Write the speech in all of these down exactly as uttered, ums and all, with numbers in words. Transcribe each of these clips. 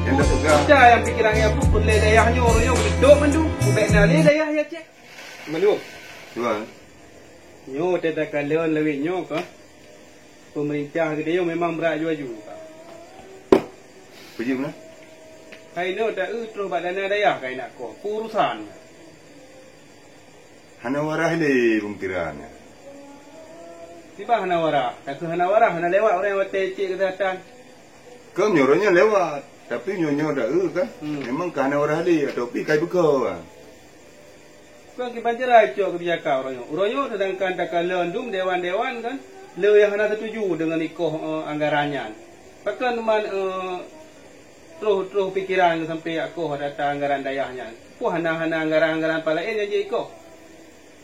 Nyang tapeugah. Kita nyang pikiran nyang peureulée dayah nyoe, ureuëng nyoe beudôk mandum, ubek na lé dayah ya cek. Mandum. Tuan. Nyoe teuka lôn lawét nyoe ka. Pemerintah geude nyoe memang brat aju-aju ka. Peujeuet meunan? Hai nyoe ta eu troh bak dana dayah ka inak koh. Urusan. Hana warah lé peumikiran. Sibah hana warah. Takeu hana warah, hana lewat ureuëng watée cek keusehatan. Keu meunyoe nyoe lewat, tapi nyoe nyoe dak eu kan. Hmm. Memang ka hana warah lé atau pi kai beuko kan. Kan kiban cara cok keubijakan uroe nyoe. Uroe nyoe sedangkan takalon dum dewan-dewan kan. Le nyang hana setuju dengan ikoh eh, anggaran nyan. Pakon man eh, troh-troh pikiran sampai akoh data anggaran dayah nyan. Peue hana-hana anggaran-anggaran palaén nyang jeuet ikoh?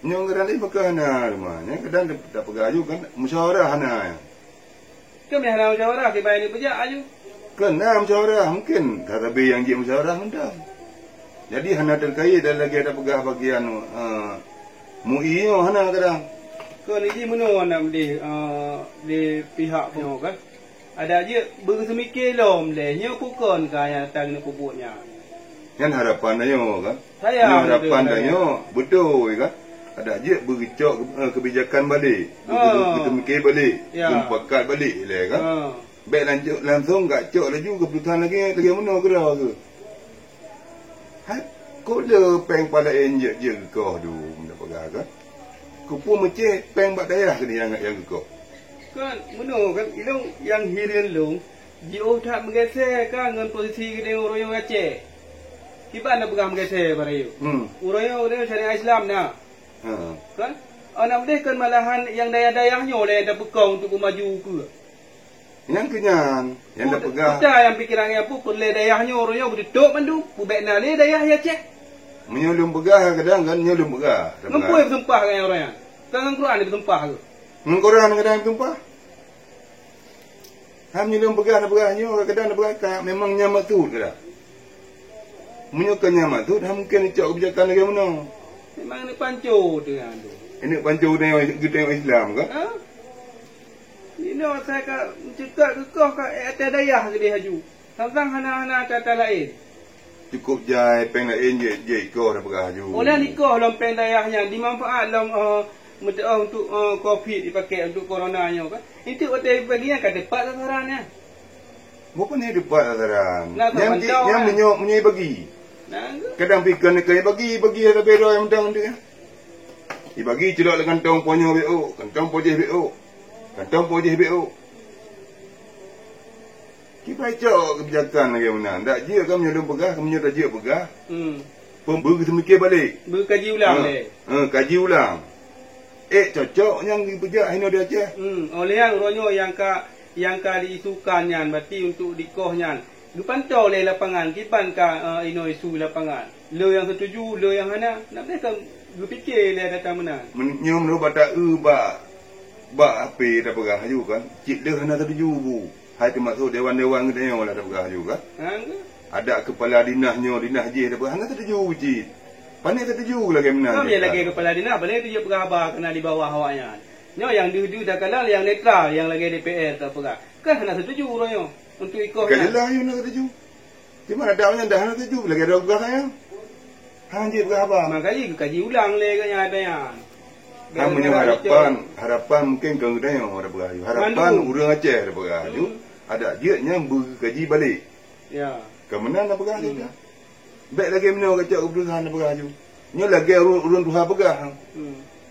Nyang gadang lé pakon hana rumoh. Nyang gadang dak peugah aju kan musyawarah hana. Keu meuhana musyawarah kiban ni peujak aju. Keu na musyawarah mungkin tatabi nyang jeuet musyawarah mantong. Jadi hana terkait dan lagée dak peugah bagian uh, MUI nyoe hana gadang. Keu ni ji meunoe nak meudeh uh, di pihak nyoe kan. Adak jeuet beuseumike lom lé nyoe pukon ka nyang datang keuneuk peubuet nyan. Nyan harapan tanyoe kan. Sayang nyoe harapan tanyoe beutôi kan. Adak jeuet beugeucok eh, keubijakan balek, geuseumike balek, geupakat balek lé kan. Bèk langsung gak cok laju keuputusan lagèe lagèe meunoe keudroe keuh. Hai, kok le péng palaén jeuet-jeuet geukoh dum na peugah kan? Keupeue meucéh péng bak dayah keuneuk nyang nyang geukoh? Kan meunoe kan ilong nyang hireuen lôn jiôh that meugeusé ka ngon posisi geude uroe nyoe Aceh. Kiban na peugah meugeusé bak rayeuk. Hmm. Uroe nyoe geude syariat Islam na. Ha. Kan? Aneuk deh kan malahan nyang dayah-dayah nyoe lé nyang tapeukong untuk peumaju keue. Nyang keunyan, nyang tapeugah. Kita nyang pikiran nyang peureulée dayah nyoe uroe nyoe beututôp mandum, peubèk na lé dayah ya ceh. Meunyoe lôn peugah kadang kan nyoe lôn peugah. Ngon peue peusumpah ngon uroe nyan? Kan ngon Quran peusumpah ke? Ngon Quran kadang peusumpah. Ham nyoe lôn peugah na peugah nyoe kadang na peugah ka memang nyan maksud kadang. Meunyoe ka nyan maksud ham mungken icok keubijakan lagèe meunoe. Memang ni panco tu nyan tu. Ini panco geutanyoe Islam kan? Ha? Inoe asai ka meucukak geukoh ka eh, ateueh dayah keudeh aju. Sang-sang hana-hana ata-ata laén. Cukôp jai péng laén jeuet jeuet ikoh na peugah aju. Oleh nikoh lom péng dayah nyan dimanfaat lom eh, meuteuoh untuk eh, covid dipakai untuk corona nyoe kan. Itu watèe bagi nyan ka teupat sasaran nyan. Bukan ni teupat sasaran. Nyan meunyoe meunyoe bagi. Kadang pi keuneuk bagi bagi ada beda yang mentang dia. Dibagi cilok lé kantong ponyo B O, kantong pojeh B O, kantong pojeh B O. Kibai cok keubijakan lagèe meunan. Dak jeuet ka meunyoe lôn peugah, ka meunyoe tajeuet peugah. Hmm. Pembeu seumike balek. Beukaji ulang lé. Ha, kaji ulang. Eh cocok nyang dipeujak hino di Aceh. Hmm, oleh nyan uroe nyoe nyang ka nyang ka diisukan nyan berarti untuk dikoh nyan. Geupantoe lé lapangan kiban ka uh, inoe isu lapangan. Le nyang setuju, le nyang hana. Nak deh ka geupike lé data meunan. Nyoe meunurot bak ta-eu bak bak H P tapeugah aju kan. Cit le hana setuju bu. Hai teumasuk dewan-dewan geutanyoe lah tapeugah aju kan. Adak kepala dinas nyoe dinas jih tapeugah hana setuju cit. Pané setuju lagèe meunan. Kami lagèe kepala dinas boleh tu je peugah haba kena di bawah awak nyan. Nyoe nyang deuh-deuh takalon nyang netral nyang lagèe D P R tapeugah. Kan hana setuju uroe nyoe untuk ikoh nyan. Ka jeulaih ayue hana setuju. Cuma ada awak nyan dah hana setuju lagèe droe peugah nyan. Hana jeuet peugah haba. Makajih geukaji ulang lé geuh nyan ada nyan. Hana meunyoe harapan, harapan mungkin keu geutanyoe ada peugah aju. Harapan ureueng Aceh ada peugah aju. Ada jeuet nyan beukaji balek. Ya. Ka meunan ada peugah aju. Bèk lagèe meunyoe kacok keuputusan na peugah aju. Nyoe lagèe ureueng tuha peugah.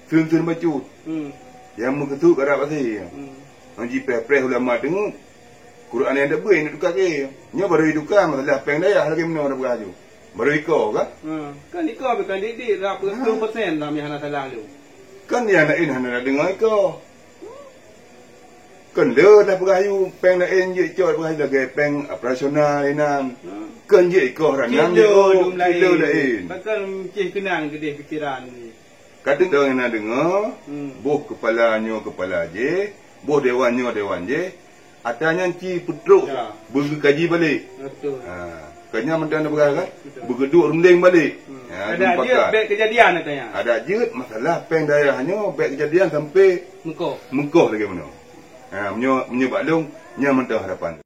Seureun-seureun bacut. Nyang meukeusut karab asé. Nyang jipreh-preh ulama teungeut. Quran nyang teubeue nyang tuka keu. Nyoe baru ituka masalah péng dayah lagèe meunyoe na peugah aju. Baru iko ka? Kan iko bukan didik rap peuet persen lam nyang hana salah tu. Kan nyang laén hana deungoe iko. Kon le dah peugah aju péng laén jeuet cok peugah aju lagèe péng operasional inan. Kon jeuet ikoh ranang kilo laén. Pakon cih keunan keudeh pikiran ni. Kadang na deungoe, boh kepala nyoe kepala jih, boh dewan nyoe dewan jih. Ata nyan ci peutrok beugeukaji balek. Betul. Ha. Kanya mantong na peugah kan? Beugeuduek rundeng balek. Ha, ada jeuet bèk kejadian katanya. Ada jeuet masalah péng dayah nyoe bèk kejadian sampai meukoh. Meukoh lagèe meunoe. Ha, meunyoe meunyoe bak lôn nyan mantong harapan.